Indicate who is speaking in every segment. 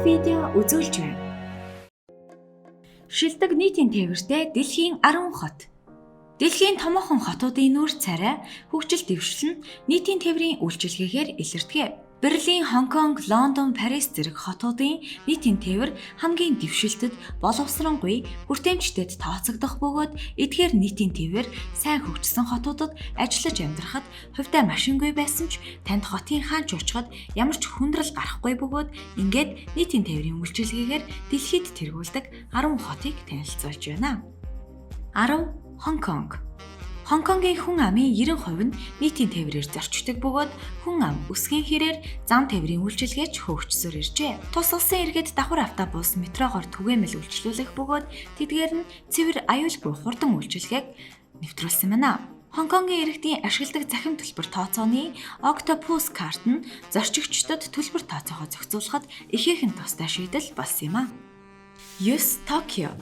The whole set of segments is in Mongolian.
Speaker 1: видео үзүүлж байна. Шилдэг нийтийн тээвэртэй дэлхийн 10 хот. Дэлхийн томоохон хотуудын нүүр царай, хөгжил дэвшил нь нийтийн тээврийн үйлчилгээгээр илэрдэг. Берлин, Хонконг, Лондон, Парис зэрэг хотуудын нийтийн тээвэр хамгийн дэвшилтэд, боловсронгүй, хүртээмжтэд тооцогдох бөгөөд эдгээр нийтийн тээвэр сайн хөгжсөн хотуудад ажиллаж амьдрахад хувьдаа машингүй байсан ч танд хотын хаанч очиход ямар ч хүндрэл гарахгүй бөгөөд ингээд нийтийн тээврийн үйлчилгээгээр дэлхийд тэргүүлдэг 10 хотыг танилцуулж байна. 10. Хонконг. Хонконгийн хүн амын 90% нь нийтийн тээврээр зорчдог бөгөөд хүн ам өсгийн хэрээр зам тээврийн үйлчилгээч хөгжсөөр иржээ. Тус улсын иргэд давхар автобус, метрогоор түгээмэл үйлчлүүлэх бөгөөд тэдгээр нь цэвэр аюулгүй хурдан үйлчилгээг нэвтрүүлсэн байна. Хонконгийн иргэдийн ашигладаг захим төлбөр тооцооны Octopus карт нь зорчигчдод төлбөр тооцоогоо зохицуулахад ихээхэн тустай шийдэл болсон юм а. 9. Токио.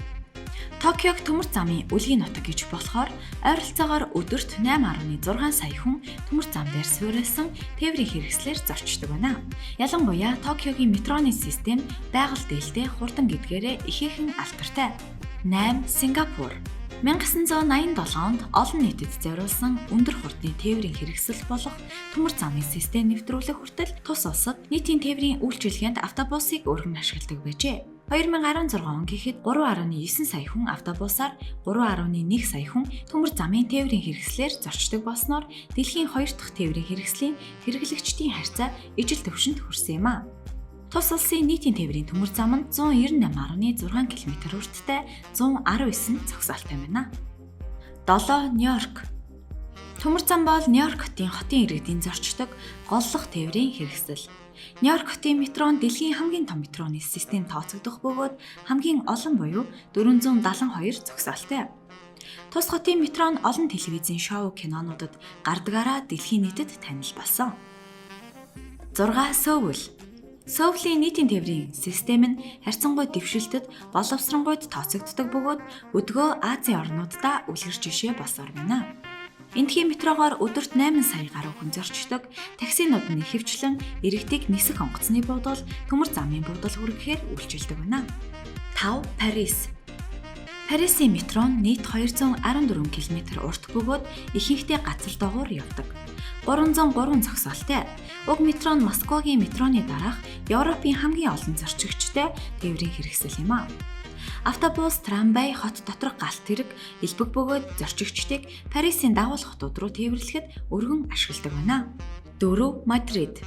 Speaker 1: Токиог төмөр замын үлгийн нутаг гэж болохоор ойролцоогоор өдөрт 8.6 сая хүн төмөр зам дээр суурилсан тээврийн хэрэгслээр зорчдог байна. Ялангуяа Токиогийн метроны систем байгаль дээлтэй хурдан гэдгээрээ ихээхэн алдартай. 8. Сингапур. 1987 онд олон нийтэд зориулсан өндөр хурдны тээврийн хэрэгсэл болох төмөр замын систем нэвтрүүлэх хүртэл тус улсад нийтийн тээврийн үйлчилгээнд автобусыг өргөн ашигладаг байжээ. 2016 он гэхэд 3.9 сая хүн автобусаар, 3.1 сая хүн төмөр замын тээврийн хэрэгслээр зорчдог болсноор дэлхийн хоёр дахь тээврийн хэрэгслийн хэрэглэгчдийн харьцаа ижил түвшинд хүрсэн юм а. Тус улсын нийтийн тээврийн төмөр зам нь 198.6 км үрттэй 119 зогсоолтой байна. 7. Нью-Йорк. Төмөр зам бол Нью-Йорк хотын иргэдийн зорчдог голлох тээврийн хэрэгсэл. Нью-Йорк хотын метро нь дэлхийн хамгийн том метроны систем тооцогдох бөгөөд хамгийн олон буюу 472 зогсоолтой. Тус хотын метро нь олон телевизийн шоу кинонуудад гардгаараа дэлхийн нийтэд танил болсон. 6. Сөүл. Сөүлийн нийтийн тээврийн систем нь харьцангуй дэвшилтэд, боловсронгуйд тооцогддог бөгөөд өдгөө Азийн орнууддаа үлгэр жишээ болсоор байна. Эндхийн метрогоор өдөрт 8 сая гаруй хүн зорчдог, таксинууд нь ихэвчлэн иргэдийг нисэх онгоцны буудал, төмөр замын буудал хүргэхээр үйлчилдэг байна. 5. Парис. Парисын метро нь нийт 214 км урт бөгөөд ихэнхдээ газар доогуур явдаг. 303 зогсоолтой. Уг метро нь Москвагийн метроны дараах Европын хамгийн олон зорчигчтой тээврийн хэрэгсэл юм а. Автобус, трамвай, хот доторх галт тэрэг элбэг бөгөөд зорчигчдыг Парисын дагуулх хотууд руу тээвэрлэхэд өргөн ашигладаг байна. 4. Мадрид.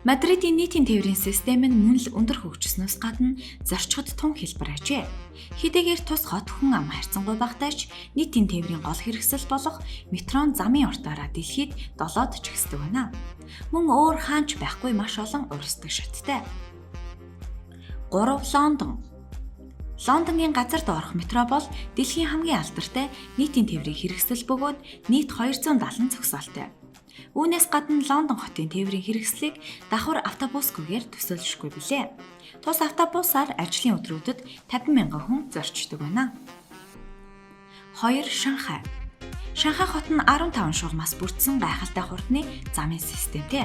Speaker 1: Мадридын нийтийн тээврийн систем нь мөн л өндөр хөгжснөөс гадна зорчход тун хялбар ажээ. Хэдийгээр тус хот хүн ам харьцангуй багатай ч нийтийн тээврийн гол хэрэгсэл болох метрон замын уртаараа дэлхийд 7-д чигсдэг байна. Мөн өөр хаанч байхгүй маш олон урсдаг шаттай. 3. Лондон. Лондонгийн газар доорх метро бол дэлхийн хамгийн алдартай нийтийн тээврийн хэрэгсэл бөгөөд нийт 270 зогсоолтой. Үүнээс гадна Лондон хотын тээврийн хэрэгслийг давхар автобусгүйгээр төсөөлшгүй билээ. Тус автобусаар ажлын өдрүүдэд 50 мянган хүн зорчдог байна. 2. Шанхай. Шанхай хот нь 15 шугамаас бүрдсэн гайхалтай хурдны замын системтэй.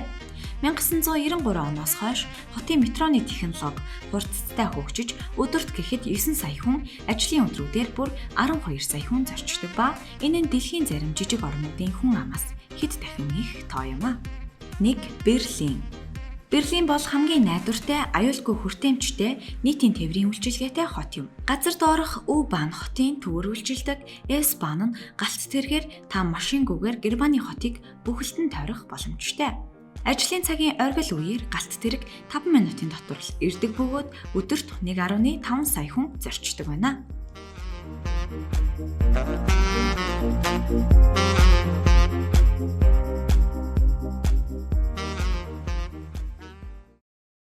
Speaker 1: 1993 оноос хойш хотын метроны технологи хурдтай хөгжиж өдөрт гэхэд 9 сая хүн, ажлын өдрүүдээр бүр 12 сая хүн зорчдог ба энэ нь дэлхийн зарим жижиг орнуудын хүн амаас хэд дахин их тоо юм а. 1. Берлин. Берлин бол хамгийн найдвартай, аюулгүй хүртээмжтэй нийтийн тээврийн үйлчилгээтэй хот юм. Газар доорх U-Bahn хотын төвөр үйлчилдэг, S-Bahn нь галт тэргээр та машингүйгээр Германы хотыг бүхэлд нь тойрох боломжтой. Ажлын цагийн оргил үеэр галт тэрэг 5 минутын дотор л ирдэг бөгөөд өдөрт 1.5 сая хүн зорчдог байна.